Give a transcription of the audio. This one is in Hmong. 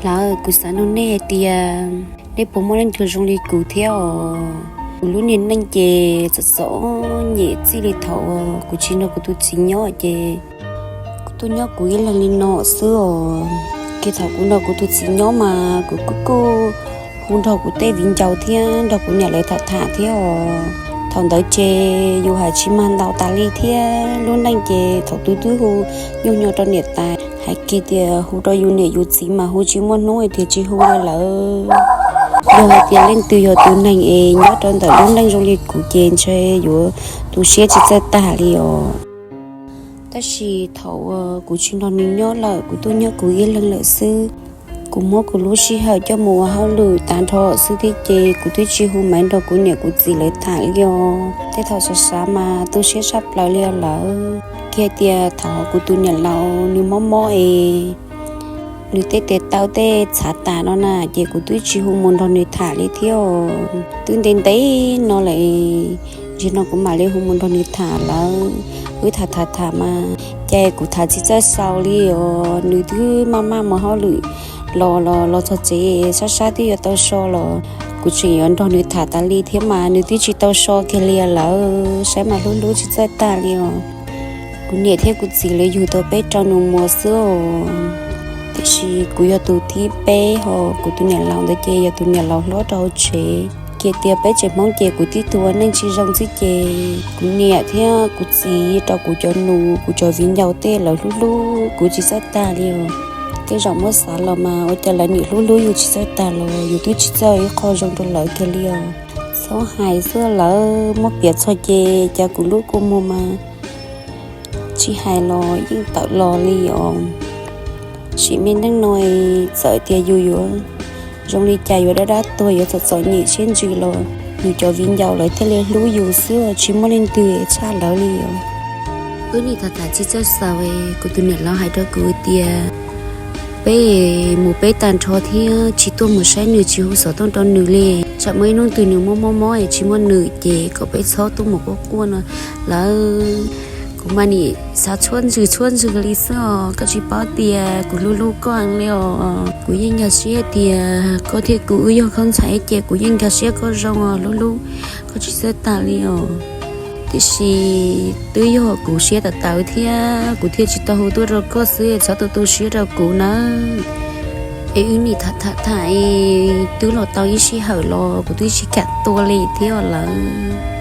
Lawv, kuv xav nug nej hais tias nej puas muaj leej twg zoo li kuv thiab os? Kuv lub niag neej ces txom txom nyem txij li thaum kuv tsis nrog kuv tus txiv nyob ces kuv tuaj nyob kuv ib leeg li no xwb os. Ces thaum kuv nrog kuv tus txiv nyob mas kuv kuj kuj hu nrog kuv tej viv ncaus thiab nrog kuv niam lawv tham tham thiab os. Thaum ntawd ces yus hais tsis mag ntau tas li thiab lub neej ces thaum twg twb hu nyuj nyo rau niam tais, hais kiag tias hu rau yus niam yus txiv mas hu tsis muaj hnub tias tsis hu li lawm. Yog hais tias leej twg yog tus neeg es nyob rau ntawm lub neej zoo li kuv ces ntshe yuav tu siab tsis txawj tag li os. Tab sis thaum uas kuv tsis nrog nws nyob lawm, kuv tuaj nyob kuv ib leeg lawm xwb, kuv muab kuv lub sij hawm coj mus ua hauj lwm tag nrho xwb thiab ces kuv twb tsis hu maiv nrog kuv niam kuv txiv lawv tham li os. Tej thaum xav xav mas tu siab tshaj plaws li os lawm. Kiag tias thaum kuv tus niam laus nws mob mob es nws tej tes taw tej txhav tas no na ces kuv twb tsis hu mus nrog nws tham li thiab. Twb ntev ntev no lawm, ntsis no kuv mam li hu mus nrog nws tham lawm. Wb tham tham tham mas ces kuv tham tsis txawj xaus li os. Nws twb maj maj mus hauj lwm los los los txog tsev sab sab twb yuav tau so los kuv tseem yuav nrog nws tham tas li thiab mas nws twb tsis tau so kiag li lawm. Saib mas hlub hlub tsis txawj tag li os. Kuv niam thiab kuv txiv lawv yug tau peb rau nus muag xwb os. Tiam sis kuv yog tus thib peb ho kuv tus niam laus ntawd ces yog tus niam laus hlob rau hauv tsev. Kiag tias peb tsev Hmoob ces kuv tib tug ua neej tsis zoo xwb ces kuv niam thiab kuv txiv rau kuv cov nus kuv cov viv ncaus tej lawv hlub hlub kuv tsis txawj tag li os. Tej zaum muab xav los mas ua cas lawv niam hlub hlub yus tsis txawj tag los yus twb tsis txawj ib qho zoo rau lawv kiag li os. Txhob hais xwb lawm, muab piav txog ces cas kuv lub kua muag mas tsis hais los yeej tawm los li os. Sim me neej no txawm tias yus yuav zoo li cas yuav dab dab tuag yuav txom txom nyem siab ntsws los yus cov viv ncaus lawv thiaj li hlub yus xwb, tsis muaj leej twg tshaj lawv li os. Wb nim tham tham tsis txawj xaus, kuv tus niam laus hais rau kuv tias peb mus peb tag nrho thiab tsis tuaj mus saib nws tsis hu xov tooj rau nws li. Tsam muaj ib hnub twg nws mob mob mob es tsis muaj nws ces kom peb txhob tuaj mus quaj quaj no lawm. Kuv mas nim xav tshuab ntsws tshuab ntsws li xwb os, koj tsis paub tias kuv hlub hlub koj li os. Kuv yeej nkag siab tias koj thiab kuv wb yog khaub ntxhais ces kuv yeej nkag siab koj zoo os, hlub hlub koj tsis txawj tag li os. Tiam sis twb yog kuv siab tawv tawv thiab kuv thiaj tsis tau hu tuaj rau koj xwb, txhob tu tu siab rau kuv nawb. Es wb nim tham tham tham es twb los tau ib sij hawm los kuv twb tsis kam tua li thiab lawm.